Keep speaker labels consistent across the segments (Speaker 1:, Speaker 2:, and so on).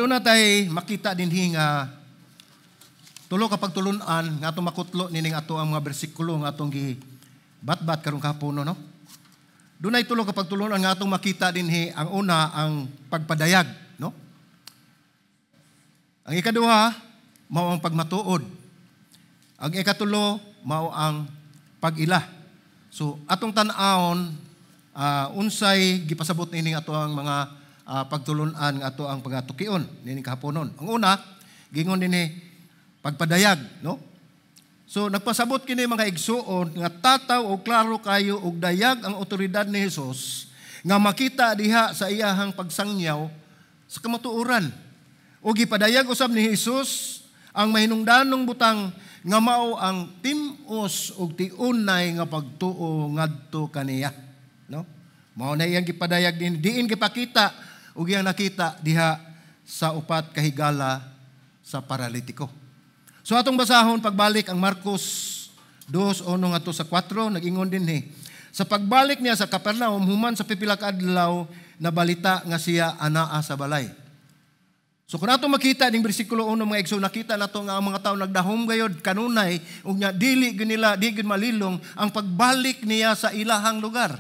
Speaker 1: Aduna tay makita dinhi nga tulo ka pagtulunan nga atong makutlo nining ato ang mga bersikulo nga atong gi batbat karong kahapono, no? Dunay tulo ka pagtulunan nga atong makita dinhi. Ang una, ang pagpadayag, no? Ang ikaduha mao ang pagmatuod. Ang ikatulo mao ang pag-ila. So atong tan-awon unsay gipasabot nining ato ang mga pagtulunan nga ato ang pagatukion nining kahaponon. Ang una, gingon dinhi, pagpadayag, no? So nagpasabot kini, mga igsuon, nga tataw o klaro kayo og dayag ang otoridad ni Hesus nga makita diha sa iyahang pagsangyaw sa kamatuoran. O gipadayag usab ni Hesus ang mahinungdanong butang nga mao ang tim-os ug tiunay nga pagtuo ngadto kaniya, no? Mao na iyang gipadayag din diin gipakita ug iyang nakita diha sa upat kahigala sa paralitiko. So atong basahon pagbalik ang Marcos 2:1 ngadto sa 4. Nag-ingon dinhi, "Sa pagbalik niya sa Capernaum human sa pipila ka adlaw, nabalita nga siya anaa sa balay." So kung ato makita ning bersikulo 1, mga igsoon, nakita nato nga ang mga tao nagdahom gayod kanunay ug nya dili gyud nila, di gyud malilong ang pagbalik niya sa ilahang lugar.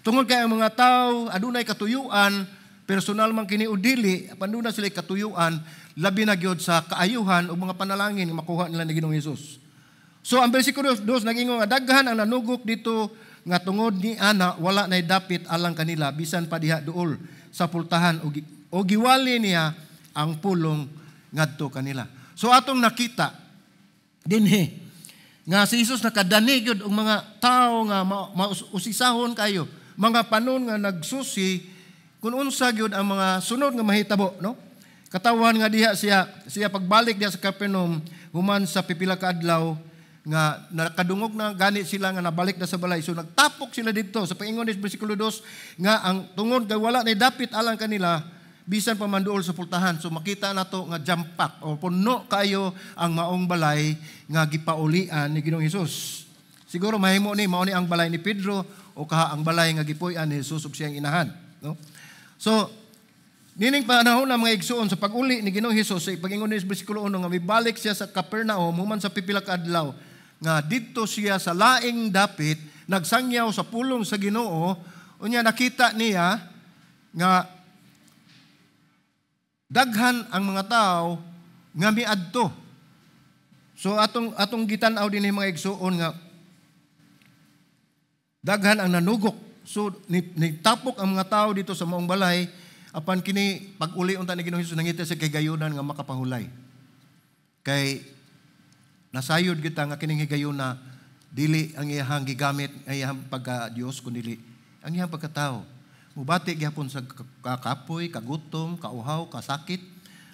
Speaker 1: Tungod kay ang mga tao adunay katuyuan, personal man kini o dili, apan duna sila katuyuan labi na gyud sa kaayuhan o mga panalangin nga makuha nila ni Ginoong Hesus. So ang bersikulo 2 nag-ingon nga daghan ang nanugok dito nga tungod ni ana wala nay dapit alang kanila bisan pa diha duol sa pultahan o giwali niya ang pulong ngadto kanila. So atong nakita dinhi nga si Jesus nakadani gyud og mga tao nga mausisahon kayo, mga panon nga nagsusi kung unsa gyud ang mga sunod nga mahitabo, no? Katawan nga diha siya siya pagbalik diha sa Capernaum human sa pipila ka adlaw nga nakadungog na gani sila nga nabalik na sa balay. So nagtapok sila didto sa paingon ni bersikulo 2 nga ang tungod kay wala nay dapit alang kanila bisan pa man duol sa pultahan. So makita nato nga jam-pack o puno kayo ang maong balay nga gipaulian ni Ginoong Hesus. Siguro mahimo ni mao ni ang balay ni Pedro o kaha ang balay nga gipuy-an ni Jesus ug siyang inahan, no? So nining panahon na, mga igsuon, sa pag-uli ni Ginoong Hesus, sa pag-ingon ni bersikulo 1 nga mibalik siya sa Capernaum human sa pipila ka adlaw nga didto siya sa laing dapit nagsangyaw sa pulong sa Ginoo. Unya nakita niya nga daghan ang mga tao nga miadto. So atong atong gitan-aw dinhi, mga igsuon, nga daghan ang nanugok. So ni tapok ang mga tao dito sa maong balay, apan kini pag-uli unta ni Ginoong Hesus, nangita sa kagayunan nga makapahulay. Kay nasayod kita nga kining higayuna dili ang iyahang gigamit ang iyahang pagka Dios kundi ang iyahang pagkatao. Mubati gyapon sa kakapoy, kagutom, kauhaw, kasakit.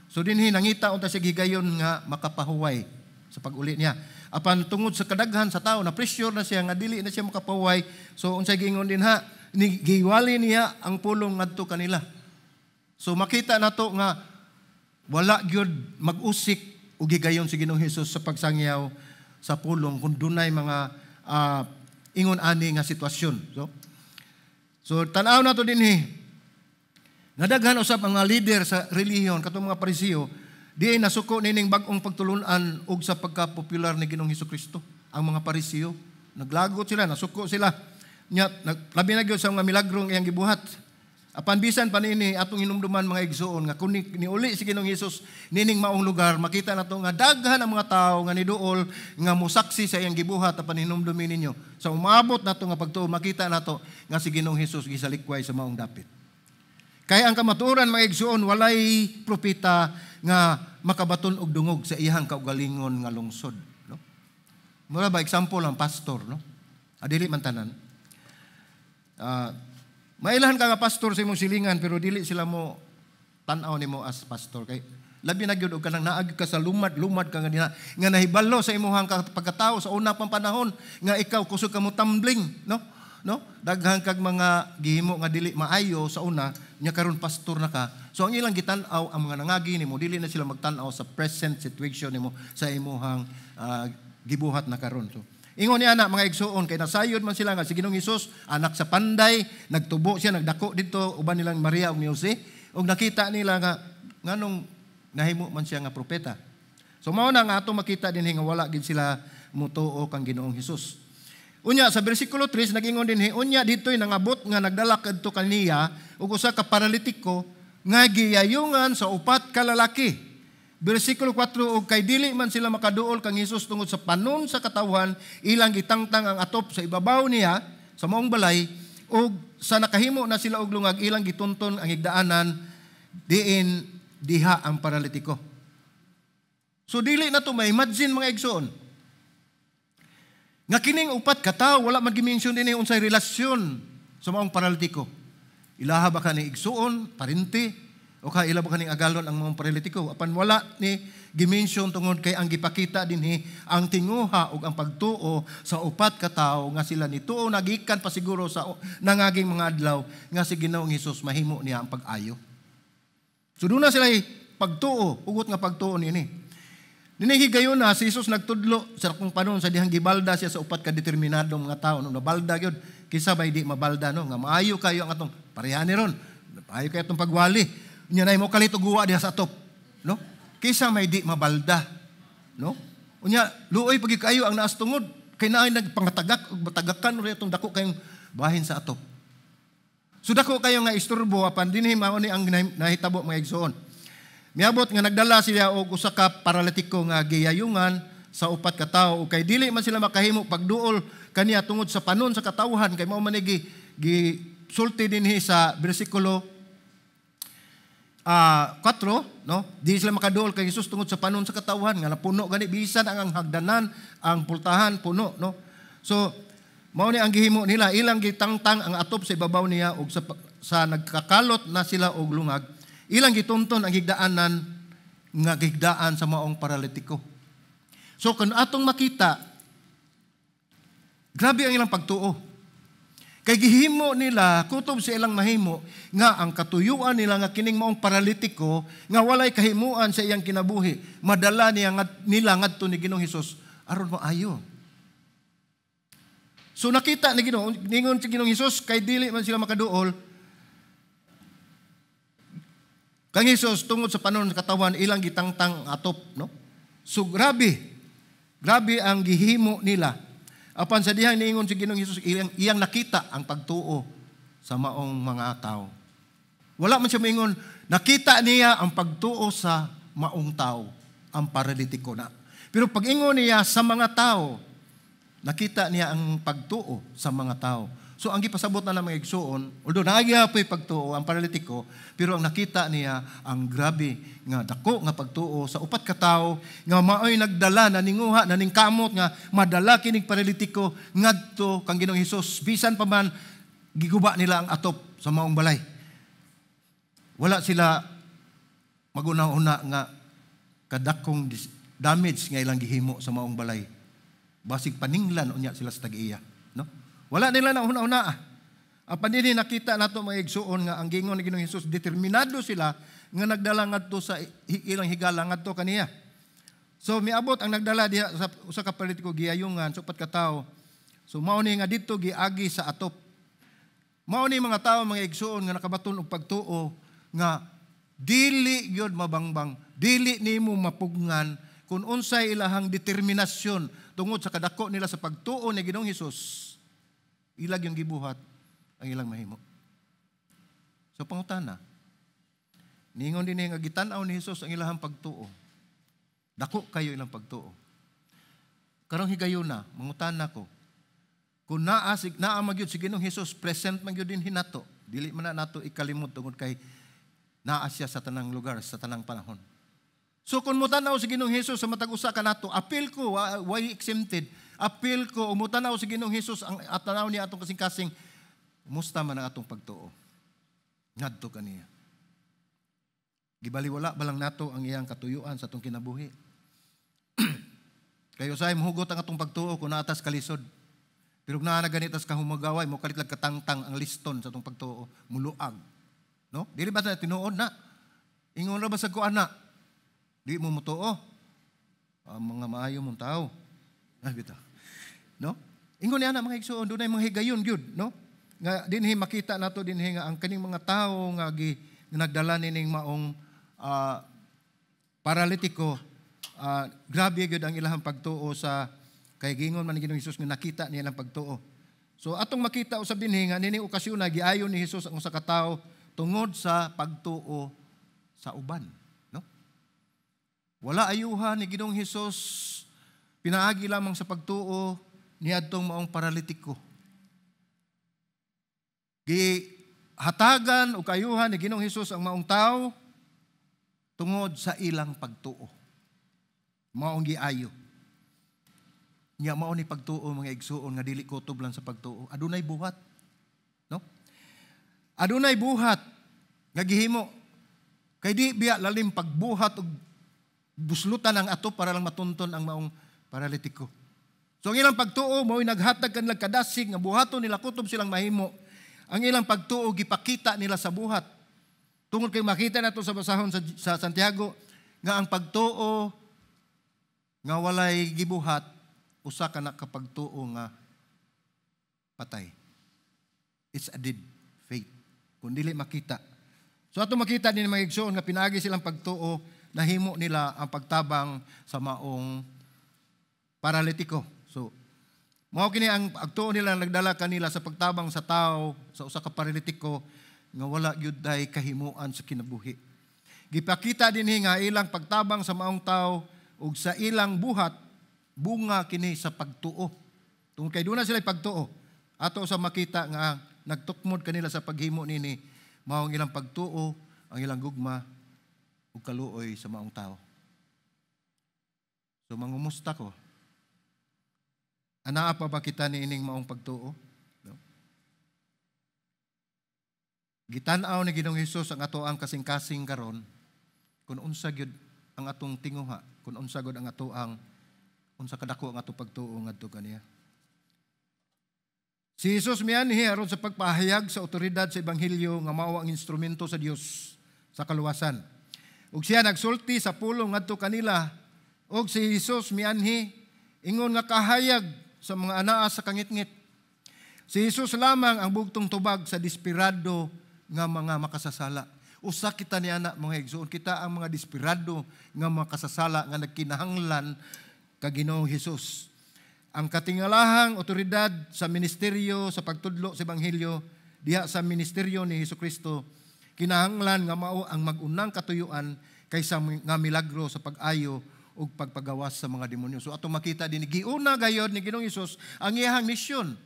Speaker 1: So dinhi nangita unta siya higayon nga makapahuway sa pag-uli niya. Apan tungod sa kadaghan sa tao, na pressure na siya nga dili na siya makapahuway. So unsay giingon dinha, ni giwali niya ang pulong ngadto kanila. So makita nato nga wala gyud mag-usik og higayon si Ginoong Hesus sa pagsangyaw sa pulong kung dunay mga ingon ani nga sitwasyon. So tan-aw nato dinhi nga daghan usab ang mga leader sa relihiyon, katong mga Parisiyo, di ay nasuko nining bag-ong pagtulunan og sa pagka-popular ni Ginoong Kristo. Ang mga Parisiyo, naglagot sila, nasuko sila. Nya, labi na gyud sa mga milagrong iyang gibuhat. Apan bisan pa niini, atong hinumduman, mga igsuon, nga kung niuli si Ginoong Hesus nining maong lugar, makita nato nga daghan ang mga tao nga niduol nga musaksi sa iyang gibuhat. Apan hinumdumi ninyo, sa umabot nato nga pagtuo, makita nato nga si Ginoong Hesus gisalikway sa maong dapit. Kaya ang kamatuoran, mga igsuon, walay propeta nga makabaton og dungog sa iyang kaugalingon nga lungsod, no? Mura ba example ang pastor, no? Adili man tanan. Mailahan ka nga pastor sa imong silingan pero dili sila mo tan-aw nimo as pastor kay labi na gyud og kanang naag ka sa lumad-lumad ka nga dinha nga nahibalo sa imong pagkatao sa una pang panahon nga ikaw kusog ka mo tumbling, no? No, daghan kag mga gihimo nga dili maayo sa una nya karon pastor na ka. So ang ilang gitan-aw ang mga nangagi nimo, dili na sila magtan-aw sa present situation nimo sa imuhang gibuhat na karon. So ingon niya na, mga igsuon, kay nasayod man sila nga si Ginoong Hesus anak sa panday, nagtubo siya, nagdako dito uban nilang Maria ug ni Jose, ug nakita nila nga Nganong nahimo man siya nga propeta? So mao na nga ato makita dinhi nga wala gid sila mutuo kang Ginoong Hesus. Unya sa bersikulo 3 nagingon dinhi, unya dito'y nangabot nga nagdala kadto kaniya og usa ka paralitiko nga giyayungan sa upat ka lalaki. Bersikulo 4, og kay dili man sila makaduol kang Hesus tungod sa panon sa katawhan, ilang gitangtang ang atop sa ibabaw niya sa maong balay, ug sa nakahimo na sila og lungag, ilang gitunton ang higdaanan diin diha ang paralitiko. So dili na to ma-imagine, mga igsoon, nga kining upat ka tawo, wala man gi-mention dinhi unsay relasyon sa maong paralitiko. Ilaha ba kani igsuon, parente, o ka ila ba kaning agalon ang maong paralitiko? Apan wala ni gi-mention tungod kay ang gipakita dinhi ang tinguha ug ang pagtuo sa upat ka tawo nga sila nituo, nagikan pa siguro sa nangaging mga adlaw nga si Ginoong Hesus mahimo niya ang pag-ayo. So doon na sila pagtuo, hugot nga pagtuo niini. Dinhi higayon na si Jesus nagtudlo sa akong panon sa dihang gibalda siya sa upat ka determinadong mga tao, no? Nabalda gyud, kisa bay di mabalda, no, nga maayo kayo ang atong pareha ni ron. Maayo kayo atong pagwali. Unya nay mo kalit og guwa diha sa atop, no? Kisa may di mabalda, no? Unya luoy pagi kayo ang naas tungod kay naay nagpangatagak ug matagakan ri atong dako kayong bahin sa atop. So dako kayo nga isturbo, apan dinhi mao ni ang nahitabo, mga igsoon. Miabot nga nagdala sila og usa ka paralitiko nga giyayungan sa upat ka tawo, ug kay dili man sila makahimo pagduol kaniya tungod sa panon sa katawhan, kay mao man ni gi sulti dinhi sa bersikulo 4, no? Di sila makaduol kay Jesus tungod sa panon sa katawhan nga napuno gani, bisan ang hagdanan, ang pultahan puno, no? So mao ni ang gihimo nila, ilang gitangtang ang atop sa ibabaw niya, ug sa nagkakalot na sila og lungag, ilang gitunton ang higdaanan nga gigdaan sa maong paralitiko. So kung atong makita, grabe ang ilang pagtuo. Kay gihimo nila, kutob sa ilang mahimo, nga ang katuyuan nila nga kining maong paralitiko, nga walay kahimuan sa iyang kinabuhi, madala niya nila ngadto ni Ginoong Hesus aron maayo. So nakita ni Ginoo, ningon si Ginoong Hesus, kay dili man sila makaduol kang Hesus tungod sa panon sa katawan, ilang gitangtang atop, no? So grabe, grabe ang gihimo nila. Apan sa dihang niingon si Ginoong Hesus, iyang nakita ang pagtuo sa maong mga tao. Wala man siya maingon, nakita niya ang pagtuo sa maong tao, ang paralitiko na. Pero pag-ingon niya sa mga tao, nakita niya ang pagtuo sa mga tao. So ang gipasabot na ng mga igsuon, although naagyapoy pagtuo ang paralitiko, pero ang nakita niya ang grabe nga dako nga pagtuo sa upat ka tawo nga maoy nagdala, naninguha, naningkamot nga madala kining paralitiko ngadto kang Ginoong Hesus, bisan pa man giguba nila ang atop sa maong balay. Wala sila maguna-una nga kadakong damage nga ilang gihimo sa maong balay. Basig paninglan unya sila sa tag-iya, no? Wala nila na una-una. Apan dinhi nakita nato, mga igsuon, nga ang gingon ni Ginoong Hesus, determinado sila nga nagdala ngadto sa ilang higala ngadto kaniya. So miabot ang nagdala diha sa usa ka paralitiko giyayungan sa upat ka tawo. So mao ni nga didto giagi sa atop. Mao ni mga tawo, mga igsuon, nga nakabaton og pagtuo nga dili gyud mabangbang, dili nimo mapugngan kung unsay ilahang determinasyon tungod sa kadako nila sa pagtuo ni Ginoong Hesus. Ilag yung gibuhat ang ilang mahimo. So pangutana, ningon din nga gitan-aw ni Hesus ang ilahang pagtuo. Dako kayo ilang pagtuo. Karong higayuna, mangutana ko, kung naa magyud si Ginoong Hesus, present man gyud dinhi nato, dili man na nato ikalimot tungod kay naa siya sa tanang lugar, sa tanang panahon. So kung mutanaw si Ginoong Hesus sa matag usa ka nato, apil ko, why exempted? Apil ko, umutanaw si Ginoong Hesus ang atanaw niya atong kasing-kasing, kumusta man ang atong pagtuo ngadto kaniya? Gibaliwala ba lang nato ang iyang katuyuan sa atong kinabuhi? Kayo usahay muhugot ang atong pagtuo kung naatas kalisod. Pero kung naa na ganitas kahumagaway, mo kalit lang katangtang ang liston sa atong pagtuo, muluag. No? Dili ba sa tinuod na? Ingon ra ba sa kuan na? Di mo mutuo. Ang mga maayo mong tao. Ay, bitaw. No? Ingon niya na, mga igsuon, dunay mga higayon gyud, no? Nga dinhi makita nato dinhi nga ang kaning mga tawo nga nagdala nining maong paralitiko, grabe gyud ang ilahang pagtuo sa kay gingon man ni Ginoong Hesus nga nakita niya ilang pagtuo. So atong makita usab dinhi nga nining okasyon na giayo ni Hesus ang usa ka tawo tungod sa pagtuo sa uban, no? Wala ayuhan ni Ginoong Hesus, pinaagi lamang sa pagtuo niadtong maong paralitiko. Gihatagan og kaayuhan ni Ginoong Hesus ang maong tawo tungod sa ilang pagtuo. Maong giayo. Nya mao ni pagtuo, mga igsuon, nga dili kutob lang sa pagtuo. Adunay buhat. No? Adunay buhat nga gihimo. Kay di biya lalim pagbuhat og buslutan ang ato para lang matunton ang maong paralitiko. So ang ilang pagtuo mao'y naghatag kanila kadasig nga buhaton nila kutob silang mahimo. Ang ilang pagtuo gipakita nila sa buhat. Tungod kay makita nato sa basahon sa Santiago nga ang pagtuo nga walay gibuhat, usa ka nakapagtuo nga patay. It's a dead faith kung dili makita. So ato makita din, mga igsoon, nga pinaagi silang pagtuo, nahimo nila ang pagtabang sa maong paralitiko. So mao kini ang pagtuo nila nagdala kanila sa pagtabang sa tao, sa usa ka paralitiko nga wala gyud day kahimuan sa kinabuhi. Gipakita dinhi nga ilang pagtabang sa maong tao ug sa ilang buhat, bunga kini sa pagtuo. Tungod kay duna sila pagtuo, ato sa makita nga nagtukmod kanila sa paghimo nini mao ang ilang pagtuo, ang ilang gugma ug kaluoy sa maong tao. So mangumusta ko. Anaa pa ba kita ni ining maong pagtuo? No? Gitan-aw ni Ginoong Hesus ang ato ang kasing-kasing karon kung unsa gyud ang atong tinguha, kung unsa gyud ang ato ang unsa kadako ang atong pagtuo ngadto kaniya. Si Jesus mianhi aron sa pagpahayag sa otoridad sa ebanghelyo nga mao ang instrumento sa Dios sa kaluwasan. Ug siya nagsulti sa pulong ngadto kanila, ug si Jesus mianhi ingon nga kahayag sa mga anaa sa kangitngit. Si Jesus lamang ang bugtong tubag sa desperado nga mga makasasala. Usa kita ni ana, mga igsoon, kita ang mga desperado nga makasasala nga nagkinahanglan ka Ginoong Hesus. Ang katingalahang otoridad sa ministeryo sa pagtudlo sa ebanghelyo diha sa ministeryo ni Hesukristo kinahanglan nga mao ang mag-unang katuyuan kaysa nga milagro sa pag-ayo ug pagpagawas sa mga demonyo. So atong makita din, giuna gayod ni Ginoong Hesus ang iyahang misyon.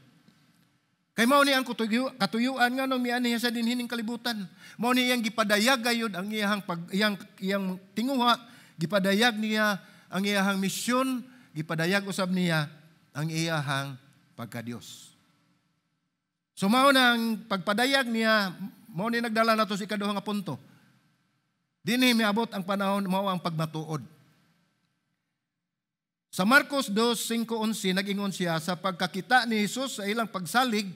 Speaker 1: Kay mao ni ang katuyuan nga nung mianhi sa dinhining kalibutan. Mao ni iyang gipadayag gayod ang iyang pag iyang iyang tinguha, gipadayag niya ang iyahang misyon, gipadayag usab niya ang iyahang pagkadiyos. So mao na ang pagpadayag niya, mao ni nagdala nato sa ikaduha nga punto. Dinhi miabot ang panahon, mao ang pagmatuod. Sa Marcos 2:5-11, nag-ingon siya sa pagkakita ni Jesus sa ilang pagsalig,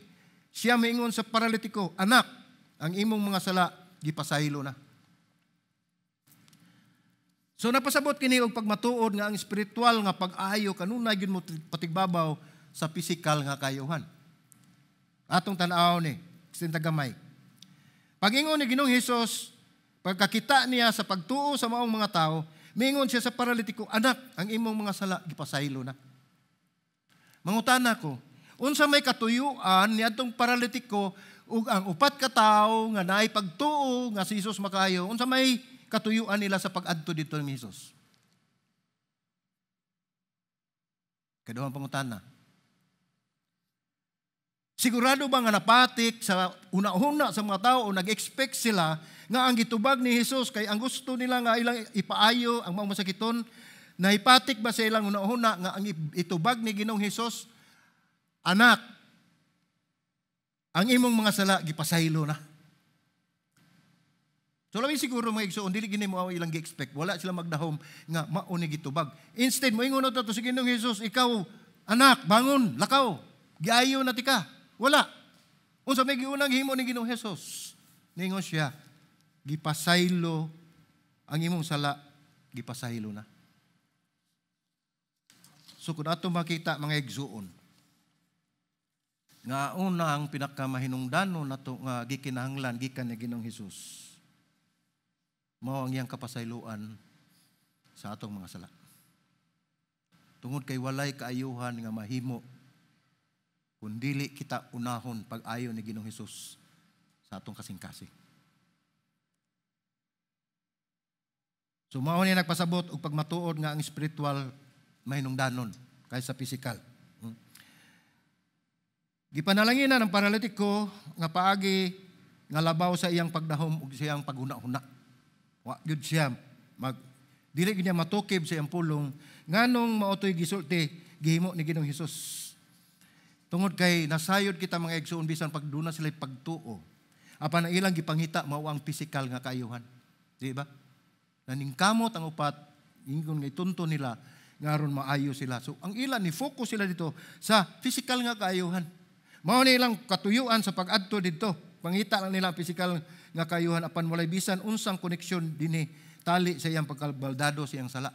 Speaker 1: siya miingon sa paralitiko, "Anak, ang imong mga sala gipasaylo na." So napasabot kini og pagmatuod nga ang espiritual nga pag-ayo kanunay gyud mo patigbabaw sa pisikal nga kayuhan. Atong tan-aw ni sinta gamay. Pag-ingon ni Ginoong Hesus, pagkakita niya sa pagtuo sa maong mga tao, miingon siya sa paralitiko, "Anak, ang imong mga sala gipasaylo na." Mangutana ko, unsa may katuyuan niadtong paralitiko ug ang upat ka tawo nga naay pagtuo nga si Jesus makayo, unsa may katuyuan nila sa pag-adto dito ni Jesus? Kaduhang pangutana. Sigurado ba nga napatik sa una-una sa mga tao o nag-expect sila nga ang gitubag ni Jesus kay ang gusto nila nga ilang ipaayo ang mga masakiton, nahipatik ba sa ilang una-una nga ang itubag ni Ginoong Hesus, "Anak, ang imong mga sala gipasaylo na"? So labi siguro, mga igsoon, dili gini mo ang ilang gi-expect. Wala sila magdahom nga mao ni gitubag. Instead, moingon na to si Ginoong Hesus, "Ikaw, anak, bangon, lakaw, giayo na tika." Wala. Unsa may giunang himo ni Ginoong Hesus? Ningon siya, "Gipasaylo ang imong sala, gipasaylo na." So kung ato makita, mga igsuon, nga una ang pinakamahinungdanon nato nga gikinahanglan gikan ni Ginoong Hesus, Mao ang iyang kapasayloan sa atong mga sala. Tungod kay walay kaayuhan nga mahimo kung dili kita unahon pag-ayo ni Ginoong Hesus sa atong kasing-kasing. So mao ni nagpasabot og pagmatuod nga ang spiritual mahinungdanon kaysa physical. Gipanalanginan ang paralitiko nga paagi nga labaw sa iyang pagdahom ug sa iyang paghuna-huna. Wa gyud siya mag dili gyud niya matukib sa iyang pulong nganong mao toy gisulti gihimo ni Ginoong Hesus. Tungod kay nasayod kita, mga igsoon, bisan pag duna sila pagtuo. Apan ang ilang gipangita mao ang physical nga kaayuhan. Di ba? Naningkamot ang upat, ingon nga itunto nila nga aron maayo sila. So ang ilan ni focus sila dito sa physical nga kaayuhan. Mao ni ilang katuyuan sa pag-adto didto. Pangita lang nila ang physical nga kaayuhan apan walay bisan unsang koneksyon dinhi tali sa iyang pagkabaldado sa iyang sala.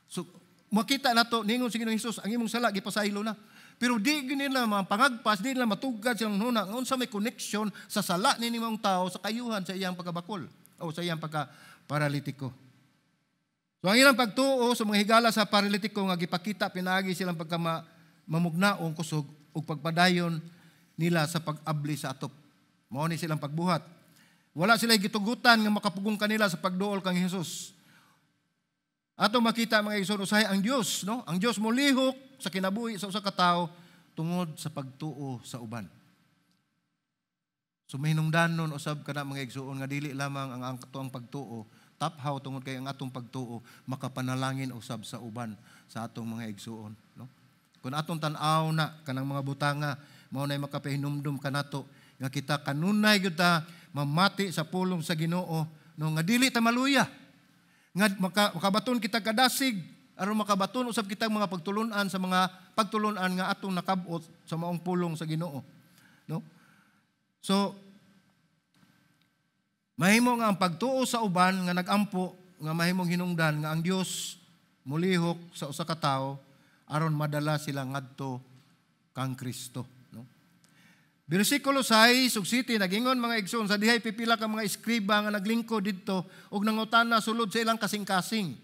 Speaker 1: So makita nato ningon si Ginoong Hesus, "Ang imong sala gipasaylo na." Pero di gyud nila mapangagpas, di nila matugad silang huna unsa may connection sa sala ni mong tao sa kayuhan sa iyang pagkabakol o sa iyang pagka-paralitiko. So ang ilang pagtuo sa mga higala sa paralitiko nga gipakita pinaagi silang pagka mamugnaong kusog ug pagpadayon nila sa pag-abli sa atop. Mao ni silang pagbuhat. Wala sila gitugutan nga makapugong kanila sa pagduol kang Hesus. Ato makita, mga igsoon, usahay ang Dios, no? Ang Dios molihok sa kinabuhi sa usa ka tawo tungod sa pagtuo sa uban. So mahinungdanon usab kana, mga igsoon, nga dili lamang ang atoang pagtuo taphaw tungod kay ang atong pagtuo makapanalangin usab sa uban sa atong mga igsuon, no? Kung atong tan-aw na kanang mga butanga, mao nay makapahinumdum kanato nga kita kanunay gyud ta mamati sa pulong sa Ginoo, no, nga dili ta maluya nga makabaton kita kadasig aron makabaton usab kita mga pagtulunan sa mga pagtulunan nga atong nakab-ot sa maong pulong sa Ginoo, no? So mahimo nga ang pagtuo sa uban nga nagampo nga mahimong hinungdan nga ang Dios mulihok sa usa ka tawo aron madala sila ngadto kang Kristo, no? Bersikulo 6 ug 7 nagingon, mga igsoon, sa dihay pipila ka mga eskriba nga naglingkod didto ug nangutana sulod sa ilang kasing-kasing.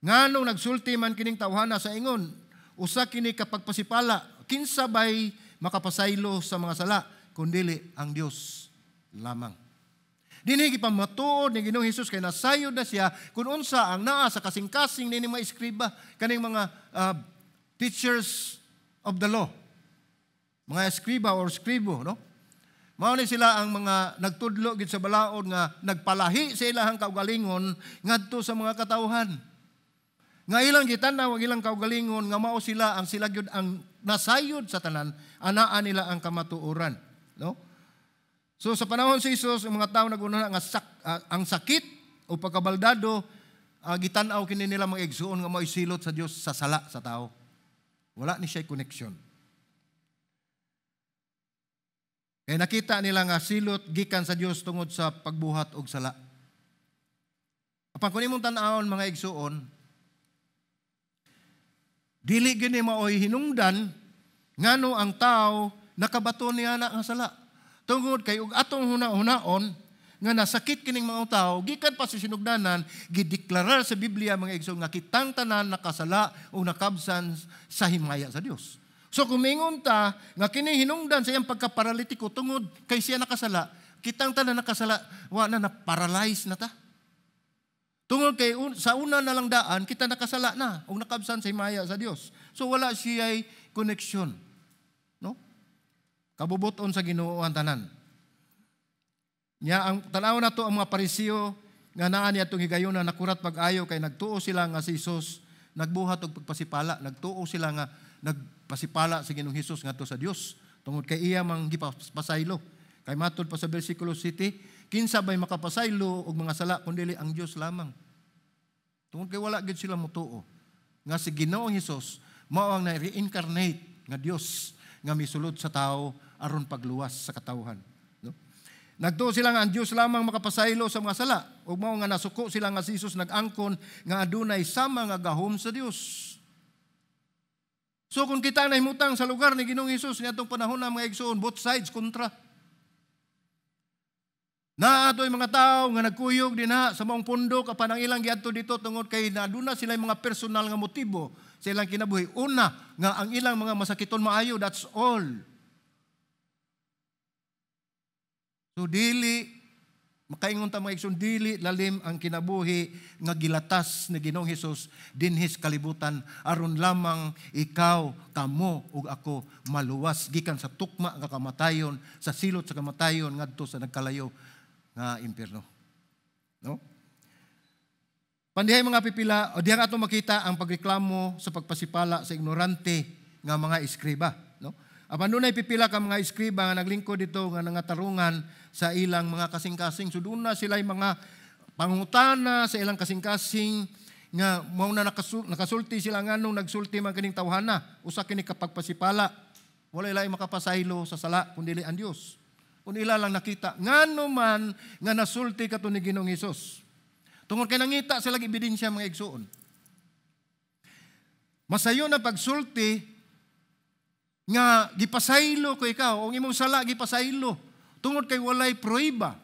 Speaker 1: "Nganong nagsulti man kining tawhana sa ingon, usa kini ka pagpasipala? Kinsa bay makapasaylo sa mga sala kundili ang Dios lamang?" Dinhi gipamatuod ni Ginoong Hesus kay nasayod na siya kung unsa ang naa sa kasing-kasing nining mga eskriba, kaning mga teachers of the law. Mga eskriba or skribo, no? Mao ni sila ang mga nagtudlo gid sa balaod nga nagpalahi sa ilahang kaugalingon ngadto sa mga katawhan. Nga ilang gitan-aw ang ilang kaugalingon nga mao sila ang sila gyud ang nasayod sa tanan, anaa nila ang kamatuoran, no? So sa panahon si Jesus, ang mga tao naguna nga ang sakit o pagkabaldado gitan-aw kini nila, mga igsuon, nga mao'y silot sa Dios sa sala sa tao. Wala ni siya connection. Kaya nakita nila nga silot gikan sa Dios tungod sa pagbuhat og sala. Apan kung imong tan-awon, mga igsuon, dili gini maoy hinungdan ngano ang tao nakabato niya na nga sala. Tungod kay ug atong huna-hunaon nga nasakit kining mga tao gikan pa sa sinugdanan, gideklarar sa Biblia, mga igsoon, nga kitang tanan nakasala o nakabsan sa himaya sa Dios. So kung mingon ta nga kini hinungdan sa iyang pagkaparalitiko tungod kay siya nakasala, kitang tanan nakasala, wa na na-paralyze na ta. Tungod kay sa una na lang daan kita nakasala na ug nakabsan sa himaya sa Dios. So wala siya'y connection. No? Kabubuton sa Ginoo ang tanan. Nya ang tan-aw nato ang mga Pariseo nga naa niya atong higayuna, nakurat pag-ayo kay nagtuo sila nga si Jesus nagbuhat og pagpasipala, nagtuo sila nga nagpasipala si Ginoong Hesus ngadto sa Dios tungod kay iya mang gipasaylo. Kay matud pa sa bersikulo 7, kinsa bay makapasaylo og mga sala kun dili ang Dios lamang? Tungod kay wala gyud sila motuo nga si Ginoong Hesus mao ang na-reincarnate nga Dios nga misulod sa tao aron pagluwas sa katawhan. No? Nagtuo sila nga ang Dios lamang makapasaylo sa mga sala ug mao nga nasuko sila nga si Jesus nag-angkon nga adunay sama nga gahom sa Dios. So kung kita nahimutang sa lugar ni Ginoong Hesus niadtong panahon na, mga igsoon, both sides kontra. Naa to'y mga tao nga nagkuyog dinha sa maong pundok, apan ang ilang giadto dito tungod kay aduna sila mga personal nga motibo sa ilang kinabuhi. Una, nga ang ilang mga masakiton maayo, that's all. So dili makaingon ta, mga igsoon, dili lalim ang kinabuhi nga gilatas ni Ginoong Hesus dinhi sa kalibutan aron lamang ikaw, kamo ug ako maluwas gikan sa tukma nga kamatayon, sa silot sa kamatayon ngadto sa nagkalayo nga impierno. No? Pandihay mga pipila, o diha ato makita ang pagreklamo sa pagpasipala sa ignorante nga mga eskriba, no? Apan dunay pipila ka mga eskriba nga naglingkod dito nga nangatarungan sa ilang mga kasing-kasing. So doon na sila mga pangutana sa ilang kasing-kasing nga mao na nakasulti sila, nganong nagsulti man kining tawhana, usa kini kapagpasipala. Wala ilay makapasaylo sa sala kun dili ang Dios. Kun ila lang nakita ngano man nga nasulti kato ni Ginoong Hesus. Tungod kay nangita sila ebidensya, mga igsuon. Masayo na pagsulti nga gipasaylo ko ikaw, ang imong sala gipasaylo tungod kay walay prueba.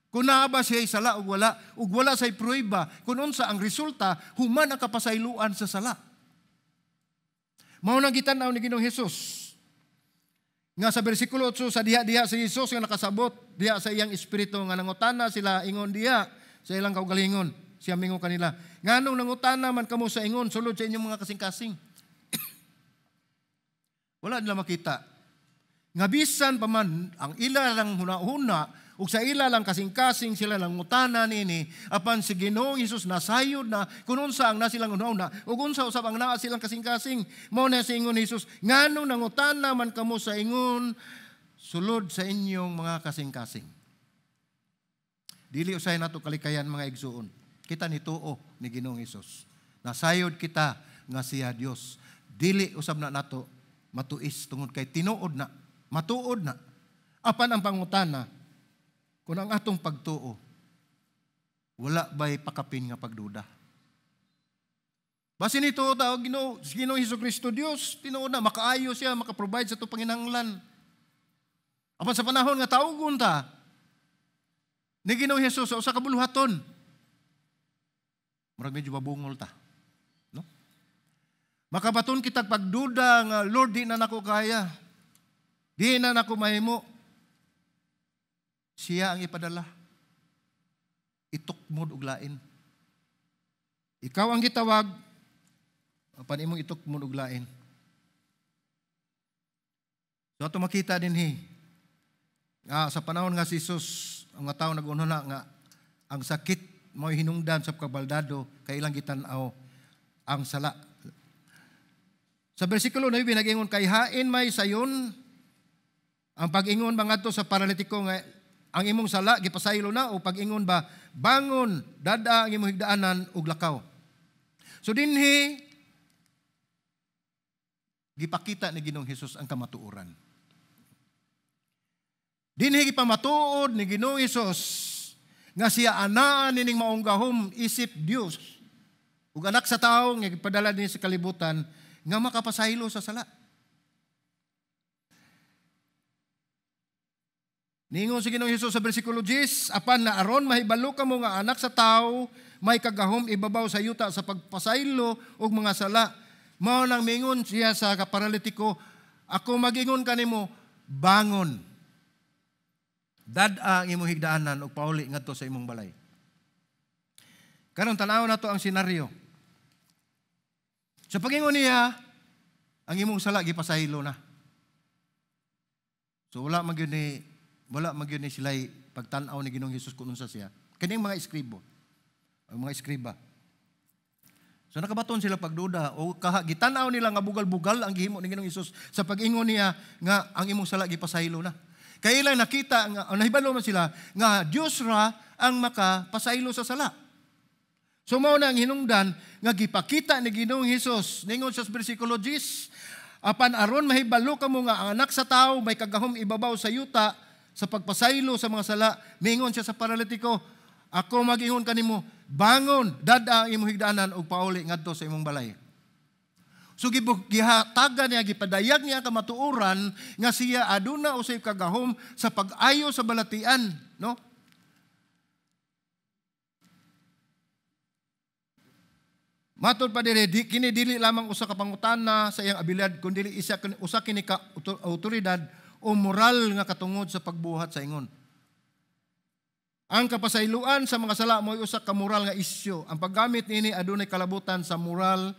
Speaker 1: Kung naa ba siya sala ug wala say prueba kung unsa ang resulta human ang kapasayloan sa sala. Mao nang gitan-aw ni Ginoong Hesus nga sa bersikulo 8, sa diha-diha si Hesus nga nakasabot diha sa iyang espiritu nga nangutana sila ingon diha sa ilang kaugalingon. Siya mingon kanila, "Nganong nangutana man kamo sa ingon sulod sa inyong mga kasing-kasing?" Wala nila makita nga bisan pa man ang ila lang huna-huna ug sa ila lang kasing-kasing sila nangutana nini, apan si Ginoong Hesus nasayod na kung unsa ang nasilang huna-huna ug unsa usab ang naa silang kasing-kasing. Mao na sa ingon ni Hesus, "Nganong nangutana man kamo sa ingon sulod sa inyong mga kasing-kasing?" Dili usahay nato kalikayan, mga igsuon. Kita nituo ni Ginoong Hesus. Nasayod kita nga siya Dios. Dili usab na nato matuis tungod kay tinuod na, matuod na. Apan ang pangutana, kung ang atong pagtuo, wala ba'y pakapin nga pagduda? Basin nito ta Ginoo, si Ginoong Hesus Kristo Dios, tinuod na makaayo siya, maka-provide sa atong panginahanglan. Apan sa panahon nga tawgon ta ni Ginoong Hesus sa usa ka buluhaton, murag medyo mabungol ta. No? Makabaton kitag pagduda nga, "Lord, di na nako kaya. Di na nako mahimo." Siya ang ipadala. Itukmod og lain. Ikaw ang gitawag, apan imong itukmod og lain. So ato makita dinhi nga sa panahon nga si Jesus, ang mga tao nag-unhuna nga ang sakit mao hinungdan sa pagkabaldado kay ilang gitan-aw ang sala. Sa bersikulo 9, nag-ingon, "Kay hain may sayon, ang pag-ingon ba ngadto sa paralitiko nga ang imong sala gipasaylo na o pag-ingon ba, 'Bangon, dad-a ang imong higdaanan ug lakaw'?" So dinhi gipakita ni Ginoong Hesus ang kamatuoran. Dinhi gipamatuod ni Ginoong Hesus nga siya anaa nining maong gahom isip Dios ug anak sa tawo nga gipadala dinhi sa kalibutan nga makapasaylo sa sala. Ningon si Ginoong Hesus sa bersikulo 10, "Apan na aron mahibalo kamo nga anak sa tawo may kagahom ibabaw sa yuta sa pagpasaylo og mga sala." Mao nang mingon siya sa paralitiko, "Ako magingon kanimo, bangon. Dad-a ang imong higdaanan ug pauli ngadto sa imong balay." Karon tan-awon nato ang senaryo. Sa pagingon niya, "Ang imong sala gipasaylo na." So wala man gyud ni sila'y pagtan-aw ni Ginoong Hesus kung unsa siya. Kining mga eskribo, ang mga eskriba. So nakabaton sila pagduda o kaha gitan-aw nila nga bugal-bugal ang gihimo ni Ginoong Hesus sa pag-ingon niya nga ang imong sala gipasaylo na. Kay ilang nakita nga o nahibalo man sila nga Dios ra ang makapasaylo sa sala. So mao na ang hinungdan nga gipakita ni Ginoong Hesus. Ningon sa bersikulo 10, "Apan aron mahibalo kamo nga ang anak sa tawo may kagahom ibabaw sa yuta sa pagpasaylo sa mga sala," mingon siya sa paralitiko, "Ako mag-ingon kanimo, bangon, dad-a ang imong higdaanan ug pauli ngadto sa imong balay." So gihatagan niya, gipadayag niya kamatuoran nga siya aduna usay kagahom sa pag-ayo sa balatian, no? Matod pa dire, kini dili lamang usa ka pangutana sa iyang abilidad, kundi isa usa kini ka autoridad o moral nga katungod sa pagbuhat sa ingon. Ang kapasayloan sa mga sala mo'y usa ka moral nga isyu. Ang paggamit niini adunay kalabutan sa moral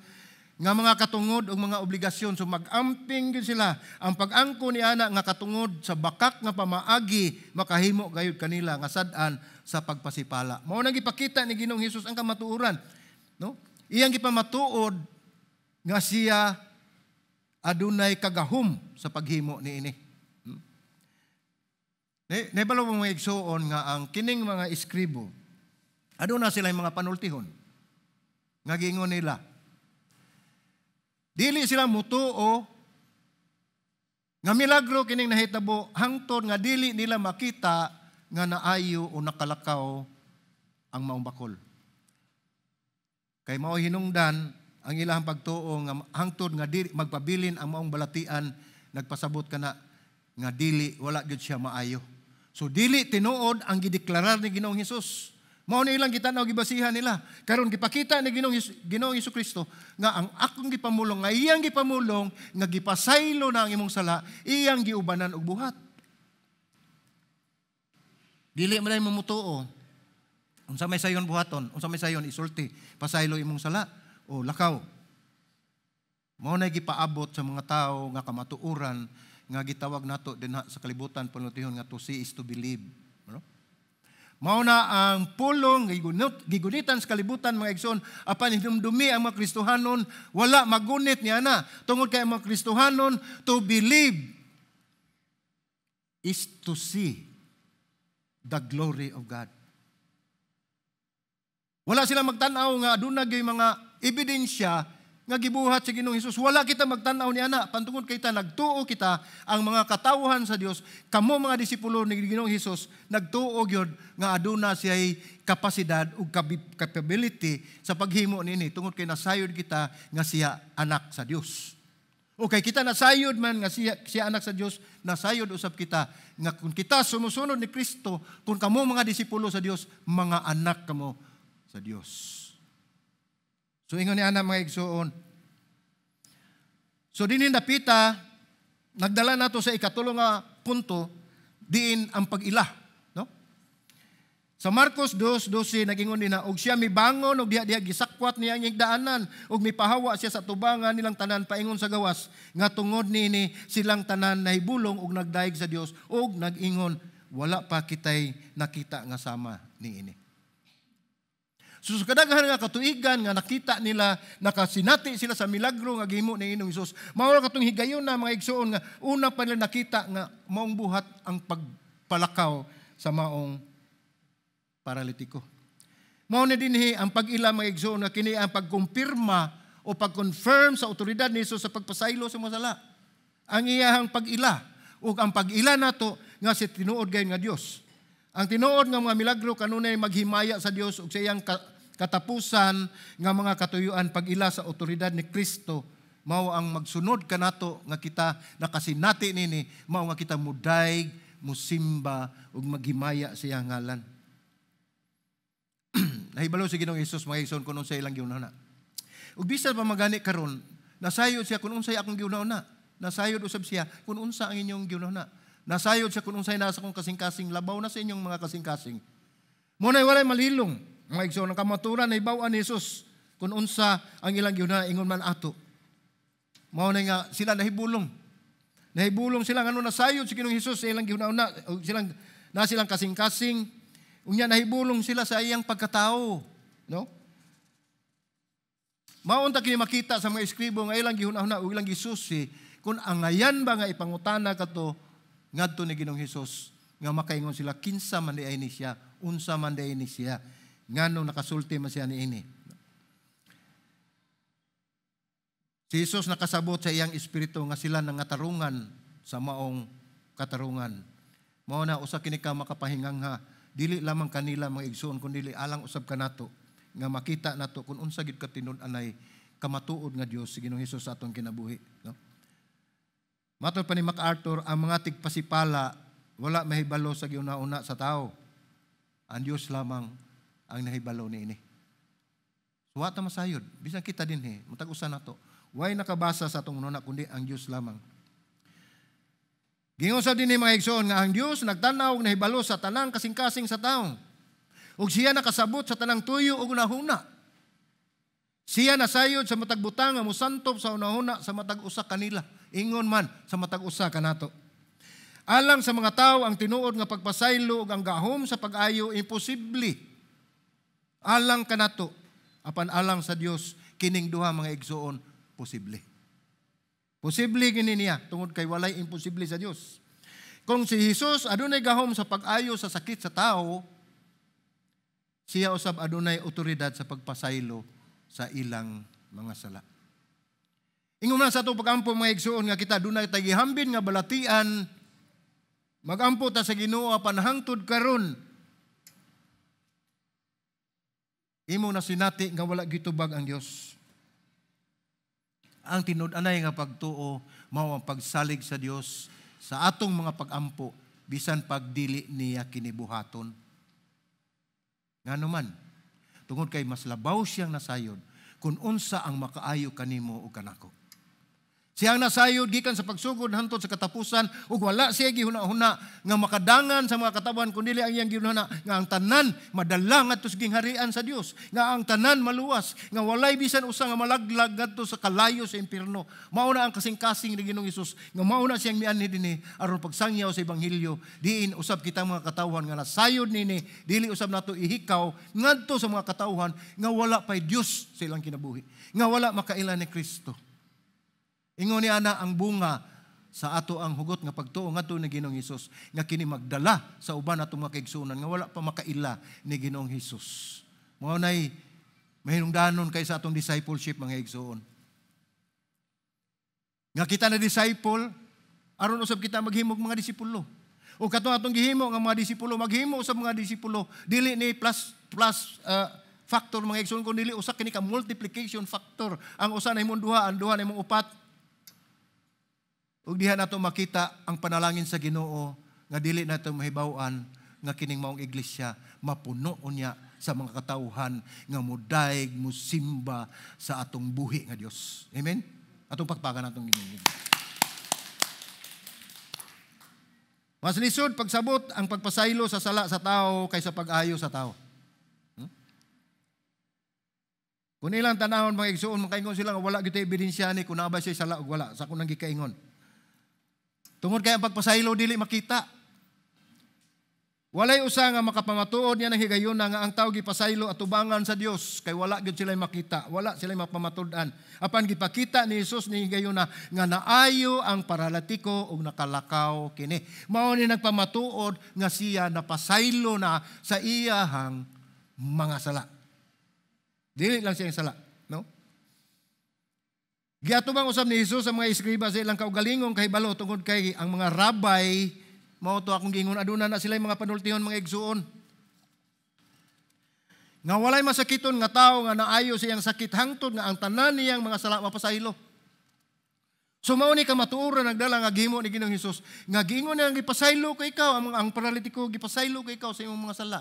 Speaker 1: nga mga katungod ug mga obligasyon. So mag-amping gyud sila. Ang pag-angko ni ana nga katungod sa bakak nga pamaagi makahimo gayud kanila nga sad-an sa pagpasipala. Mao nang gipakita ni Ginoong Hesus ang kamatuoran, no? Iyang gipamatuod nga siya adunay kagahom sa paghimo niini. Nahibalo mo, mga igsuon, nga ang kining mga eskribo, aduna sila mga panultihon nga giingon nila. Dili sila mutuo nga milagro kining nahitabo hangtod nga dili nila makita nga naayo o nakalakaw ang maong bakol. Kay mao hinungdan ang ilang pagtuo nga hangtod nga dili magpabilin ang maong balatian, nagpasabot kana nga dili, wala gyud siya maayo. So dili tinuod ang gideklarar ni Ginoong Hesus. Mao ni ilang gitan-aw, gibasihan nila. Karon gipakita ni Ginoong Kristo nga ang akong gipamulong, nga iyang gipamulong nga gipasaylo na ang imong sala, iyang giubanan og buhat. Dili man ay mamutuo. Unsa may sayon buhaton? Unsa may sayon isulti? Pasaylo imong sala o lakaw. Mao na gipaabot sa mga tao nga kamatuoran nga gitawag nato dinha sa kalibutan, panultihon, nga to see is to believe. No? Mao na ang pulong gigunitan sa kalibutan, mga igsoon, apan hinumdumi ang mga Kristohanon, wala magunit niya na tungod kay ang mga Kristohanon, to believe is to see the glory of God. Wala sila magtan-aw nga aduna gyud mga ebidensya nga gibuhat sa Ginoong Hesus. Wala kita magtan-aw ni ana pantungod kay ta nagtuo kita, ang mga katawhan sa Dios, kamo mga disipulo ni Ginoong Hesus, nagtuo gyud nga aduna siya'y kapasidad ug capability sa paghimo niini tungod kay nasayod kita nga siya anak sa Dios. Okay, kita nasayod man nga siya anak sa Dios, nasayod usab kita nga kung kita sumusunod ni Kristo, kung kamo mga disipulo sa Dios, mga anak kamo sa Dios. So ingon ni ana, mga igsuon. So dinhi napita, nagdala nato sa ikatulo nga punto, diin ang pag-ila, no? Sa Marcos 2:12, nagingon din na, "Og siya mibangon og diha-diha gisakwat niya ang higdaanan ug mipahawa siya sa tubangan nilang tanan paingon sa gawas, nga tungod niini silang tanan nahibulong ug nagdayeg sa Dios ug nag-ingon, 'Wala pa kitay nakita nga sama niini.'" So sa kadaghan nga katuigan nga nakita nila, nakasinati sila sa milagro nga gihimo ni Ginoong Hesus. Mao katong higayon na, mga igsuon, nga una pa nila nakita nga maong buhat ang pagpalakaw sa maong paralitiko. Mao na dinhi ang pag-ila, mga igsuon, nga kini ang pagkumpirma o pag-confirm sa otoridad ni Hesus sa pagpasaylo sa mga sala. Ang iyahang pag-ila ug ang pag-ila nato nga si tinuod gayon nga Dios. Ang tinuod nga mga milagro kanunay maghimaya sa Dios ug sa iyang katapusan nga mga katuyuan. Pag-ila sa otoridad ni Kristo mao ang magsunod kanato nga kita nakasinati nini, mao nga kita mudayeg, musimba ug maghimaya sa iyang ngalan. Nahibalo si Ginoong Hesus, mga igsoon, kung unsay ilang gihuna. Ug bisan pa magani karon, nasayod siya kung unsay akong gihuna. Nasayod usab siya kung unsa ang inyong gihuna. Nasayod siya kung unsay nasa akong kasing-kasing, labaw na sa inyong mga kasing-kasing. Mao na walay malilong. Mga igsoon, ang kamaturan nahibaw-an ni Jesus kung unsa ang ilang gihuna, ingon man ato. Mao na nga sila nahibulong. Nahibulong sila ngano nasayod si Ginoong Hesus sa ilang gihuna-una, silang na silang kasing-kasing. Unya nahibulong sila sa iyang pagkatao, no? Maunta kini makita sa mga eskribo nga ilang gihuna-huna ug ilang gisusi kung angayan ba nga ipangutana kato ngadto ni Ginoong Hesus nga makaingon sila, kinsa man diay ni siya, unsa man diay ni siya, ngano nakasulti man siya niini. Si Jesus nakasabot sa iyang espiritu nga sila nangatarungan sa maong katarungan. Mao na usa kini ka makapahingangha, dili lamang kanila, mga igsoon, kundi alang usab kanato nga makita nato kung unsa gid katinud-anay kamatuod nga Dios si Ginoong Hesus sa atong kinabuhi, no? Matod pa ni MacArthur, ang mga tigpasipala wala mahibalo sa giuna-una sa tao. Ang Dios lamang ang nahibalo niini. Wa ta masayod. Bisan kita dinhi, matag usa nato. Way nakabasa sa atong hunahuna kundi ang Dios lamang. Giingon sa dinhi, mga igsoon, nga ang Dios nagtan-aw ug nahibalo sa tanang kasing-kasing sa tawo. Ug siya nakasabot sa tanang tuyo ug hunahuna. Siya nasayod sa matag butang nga mosantop sa hunahuna sa matag usa kanila. Ingon man sa matag usa kanato. Alang sa mga tao, ang tinuod nga pagpasaylo ug ang gahom sa pag-ayo imposible. Alang kanato, apan alang sa Dios, kining duha, mga igsoon, posible. Posible kini niya tungod kay walay imposible sa Dios. Kung si Jesus adunay gahom sa pag-ayo sa sakit sa tao, siya usab adunay otoridad sa pagpasaylo sa ilang mga sala. Ingon man sa atong pagampo, mga igsoon, nga kita dunay tay gihambin nga balatian, magampo ta sa Ginoo, apan hangtod karon imo na sinati nga wala gitubag ang Dios. Ang tinud-anay nga pagtuo mao ang pagsalig sa Dios sa atong mga pagampo bisan pagdili niya kinibuhaton. Ngano man? Tungod kay mas labaw siyang nasayod kung unsa ang makaayo kanimo ug kanako. Siyang nasayod gikan sa pagsugod hantod sa katapusan ug wala siya gihuna-huna nga makadangan sa mga katawan, kundi ang iyang gihuna nga ang tanan madala ngadto sa gingharian sa Dios, nga ang tanan maluwas, nga walay bisan usa nga malaglag ngadto sa kalayo sa impierno. Mao na ang kasing-kasing ni Ginoong Hesus nga mao na siyang mianhi dinhi aron pagsangyaw sa ebanghelyo, diin usab kita mga katawhan nga nasayod nini dili usab nato ihikaw ngadto sa mga katawhan nga wala pay Dios sa ilang kinabuhi, nga wala makaila ni Kristo. Ingon ni ana ang bunga sa ato ang hugot nga pagtuo ngadto ni Ginoong Hesus nga kini magdala sa uban atong mga kaigsuonan nga wala pa makaila ni Ginoong Hesus. Mao nay mahinungdanon kay sa atong discipleship, mga igsoon. Nga kita na disciple aron usab kita maghimog mga disipulo. O katong atong gihimo nga mga disipulo maghimo sa mga disipulo, dili ni plus plus factor, mga igsoon, kun dili usa kini ka multiplication factor. Ang usa na himong duha, ang duha na himong upat. Ug diha nato makita ang panalangin sa Ginoo nga dili nato mahibaw-an nga kining maong iglesia mapuno unya sa mga katawhan nga mudayeg, musimba sa atong buhi nga Dios. Amen. Atong pakpakan atong Ginoo. Mas lisod pagsabot ang pagpasaylo sa sala sa tao kaysa pag-ayo sa tao. Kung ilang tanahon, mga igsuon, makaingon sila nga wala gyud ebidensya ni kung naa ba siya sala o wala sa akong nang gikaingon. Tungod kay ang pagpasaylo dili makita. Walay usa nga makapamatuod niya ng higayuna nga ang tao gipasaylo atubangan sa Dios kay wala gyud sila makita, wala sila mapamatud-an. Apan gipakita ni Hesus ni higayuna nga naayo ang paralatiko ug nakalakaw kini. Mao ni nagpamatuod nga siya napasaylo na sa iyahang mga sala. Dili lang siya sala, no? Giatubang usab ni Hesus ang mga eskriba sa ilang kaugalingong kahibalo tungod kay ang mga rabay, mao to akong giingon, aduna na sila mga panultihon, mga igsuon. Nga walay masakiton nga tawo nga naayo sa iyang sakit hangtod nga ang tanan niyang mga sala mapasaylo. So mao ni kamatuoran nagdala nga gihimo ni Ginoong Hesus nga giingon niya, gipasaylo ko ikaw, ang paralitiko, gipasaylo ko ikaw sa imong mga sala.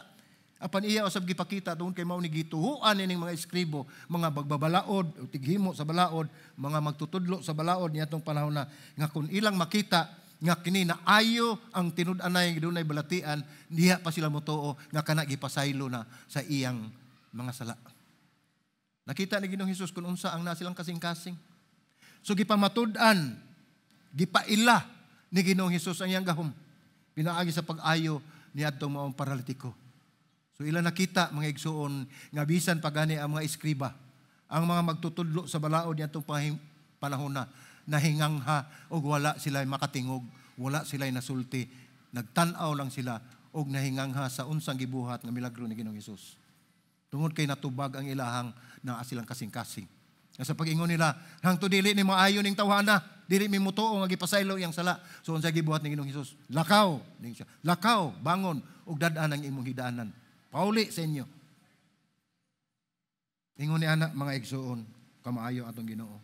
Speaker 1: Apan iya usab gipakita tungod kay mao ni gituhuan ining mga eskribo, mga bagbabalaod, tighimo sa balaod, mga magtutudlo sa balaod niadtong panahon na nga kun ilang makita nga kini naayo ang tinud-anay dunay balatian, diha pa sila motuo nga kana gipasaylo na sa iyang mga sala. Nakita ni Ginoong Hesus kung unsa ang nasilang kasing-kasing. So gipamatud-an, gipaila ni Ginoong Hesus ang iyang gahom pinaagi sa pag-ayo niadtong maong paralitiko. So ila nakita, mga igsuon, nga bisan pagani ang mga eskriba, ang mga magtutudlo sa balaod niadtong panahon na nahingangha og wala sila makatingog, wala sila nasulti, nagtan-aw lang sila og nahingangha sa unsang gibuhat nga milagro ni Ginoong Hesus. Tungod kay natubag ang ilahang naa silang kasing-kasing. Nga sa pag-ingon nila, hangtod dili ni maayo ning tawhana, dili mi mutuo nga gipasaylo iyang sala. So unsa gibuhat ni Ginoong Hesus? Lakaw, ning siya. Lakaw, bangon ug dad-an ang imong hidaanan. Pauli sa inyo. Ingon ni anak, mga igsuon, kamaayo atong Ginoo.